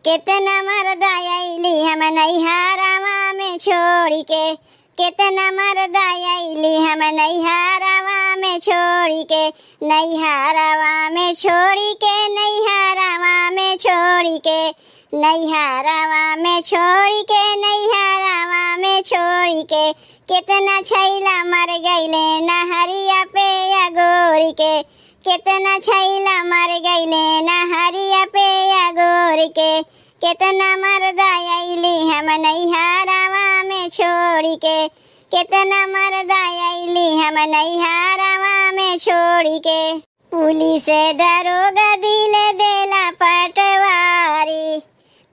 केतना मर्दा अइली हम नैहरावा में छोड़ के, केतना मर्दा अइली हम नैहरावा में छोड़ के, नैहरावा में छोड़ के, नैहरावा में छोड़ के, नैहरावा में छोड़ के, नैहरावा में छोड़ के। केतना छैला मर गईले नहरिया पे या गोर के, केतना छैला मर गईले नहरिया पे या गोर के। केतना मर्दा अइली हम नैहरावा में छोड़ के, केतना मर्दा अइली हम नैहरावा में छोड़ के। पुलिस दरोगा दिल देला पटवारी,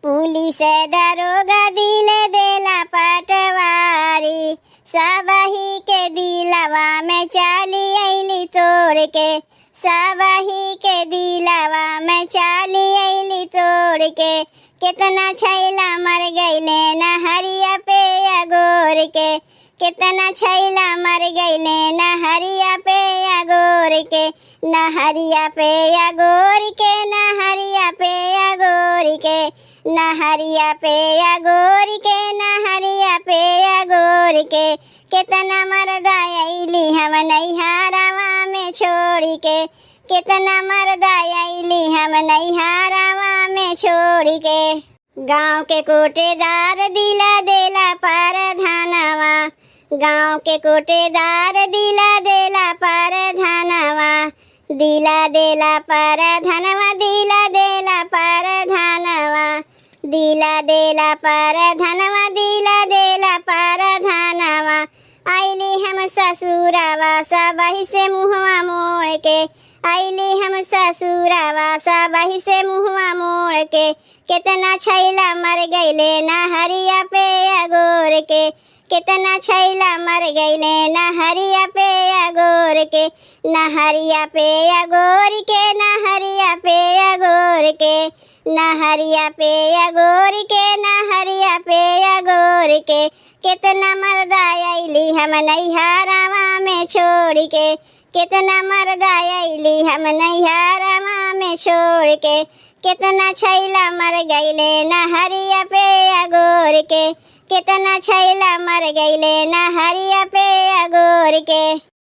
पुलिस दरोगा दिल देला पटवारी, सबही के दिलवा में चाली अइली तोड़ के, सबही के दिलवा में चाली अइली तोड़ के। केतना छैला मर गईले नहरिया पे या गोर के, केतना छैला मर गईले नहरिया पे या गोर के, नहरिया पे या गोर के, नहरिया पे या गोर के, नहरिया पे या गोर के, नहरिया पे या गोर के। केतना मर्दा अइली हम नैहरावा में छोड़ के, केतना मर्दा अइली हम नैहरावा में छोड़ के। गाँव के कोटेदार दिला देला परधानवा, गाँव के कोटेदार दिला देला परधानवा, दिला देला परधनवा, दिला देला परधानवा, दिला देला परधनवा, दिला देला परधनवा। आइली हम ससुरावा सबही से मुहवा मोड़ के, आइली हम ससुरावा सबही से मुहवा मोड़ के। केतना छैला मर गईले नहरिया पे या गोर के, केतना छैला मर गईले नहरिया पे या गोर के, नहरिया पे या गोर के, नहरिया पे या गोर के, नहरिया पे या गोर के, नहरिया पे या गोर के। केतना मर्दा अइली हम नैहरावा में छोड़ के, केतना मर्दा अइली हम नैहरावा में छोड़ के। केतना छैला मर गईले नहरिया पे या गोर के, केतना छैला मर गईले नहरिया पे या गोर के।